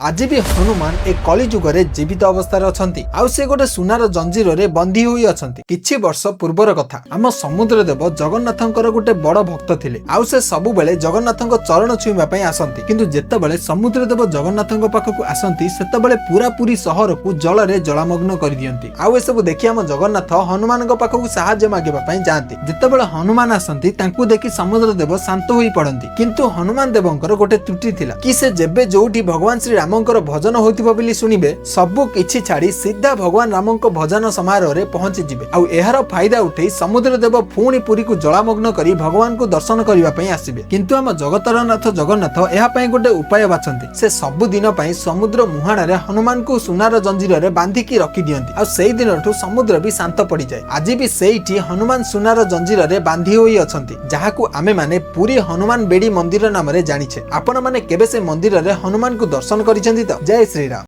ଆଜି ବି ହନୁମାନ ଏ କଳି ଯୁଗରେ ଜୀବିତ ଅବସ୍ଥାରେ ଅଛନ୍ତି ଆଉ ସେ ଗୋଟେ ସୁନାର ଜଞ୍ଜିରରେ ବନ୍ଦୀ ହୋଇ ଅଛନ୍ତି। କିଛି ବର୍ଷ ପୂର୍ବର କଥା, ଆମ ସମୁଦ୍ର ଦେବ ଜଗନ୍ନାଥଙ୍କର ଗୋଟେ ବଡ ଭକ୍ତ ଥିଲେ ଆଉ ସେ ସବୁବେଳେ ଜଗନ୍ନାଥଙ୍କ ଚରଣ ଛୁଇଁବା ପାଇଁ ଆସନ୍ତି। କିନ୍ତୁ ଯେତେବେଳେ ସମୁଦ୍ର ଦେବ ଜଗନ୍ନାଥଙ୍କ ପାଖକୁ ଆସନ୍ତି, ସେତେବେଳେ ପୁରା ପୁରୀ ସହରକୁ ଜଳରେ ଜଳମଗ୍ନ କରିଦିଅନ୍ତି। ଆଉ ଏସବୁ ଦେଖି ଆମ ଜଗନ୍ନାଥ ହନୁମାନଙ୍କ ପାଖକୁ ସାହାଯ୍ୟ ମାଗିବା ପାଇଁ ଯାଆନ୍ତି। ଯେତେବେଳେ ହନୁମାନ ଆସନ୍ତି, ତାଙ୍କୁ ଦେଖି ସମୁଦ୍ର ଦେବ ଶାନ୍ତ ହୋଇ ପଡନ୍ତି। କିନ୍ତୁ ହନୁମାନ ଦେବଙ୍କର ଗୋଟେ ତ୍ରୁଟି ଥିଲା କି ସେ ଯେବେ ଯୋଉଠି ଭଗବାନ ଶ୍ରୀ ରାମଙ୍କର ଭଜନ ହୋଇଥିବ ବୋଲି ଶୁଣିବେ, ସବୁ କିଛି ଛାଡି ସିଧା ଭଗବାନ ରାମଙ୍କ ଭଜନ ସମାରୋହରେ ପହଞ୍ଚି ଯିବେ। ଆଉ ଏହାର ଫାଇଦା ଉଠେଇ ସମୁଦ୍ର ଦେବ ପୁଣି ପୁରୀକୁ ଜଳାମଗ୍ନ କରି ଭଗବାନଙ୍କୁ ଦର୍ଶନ କରିବା ପାଇଁ ଆସିବେ। କିନ୍ତୁ ଆମ ଜଗତର ନାଥ ଜଗନ୍ନାଥ ଏହା ପାଇଁ ଗୋଟେ ଉପାୟ ବାଛନ୍ତି। ସେ ସବୁଦିନ ପାଇଁ ସମୁଦ୍ର ମୁହାଣରେ ହନୁମାନଙ୍କୁ ସୁନାର ଜଞ୍ଜିରରେ ବାନ୍ଧିକି ରଖିଦିଅନ୍ତି ଆଉ ସେଇ ଦିନଠୁ ସମୁଦ୍ର ବି ଶାନ୍ତ ପଡିଯାଏ। ଆଜି ବି ସେଇଠି ହନୁମାନ ସୁନାର ଜଞ୍ଜିରରେ ବାନ୍ଧି ହୋଇ ଅଛନ୍ତି, ଯାହାକୁ ଆମେମାନେ ପୁରୀ ହନୁମାନ ବେଡି ମନ୍ଦିର ନାମରେ ଜାଣିଛେ। ଆପଣମାନେ କେବେ ସେ ମନ୍ଦିରରେ ହନୁମାନଙ୍କୁ ଦର୍ଶନ କରିଛନ୍ତି ତ? ଜୟ ଶ୍ରୀରାମ।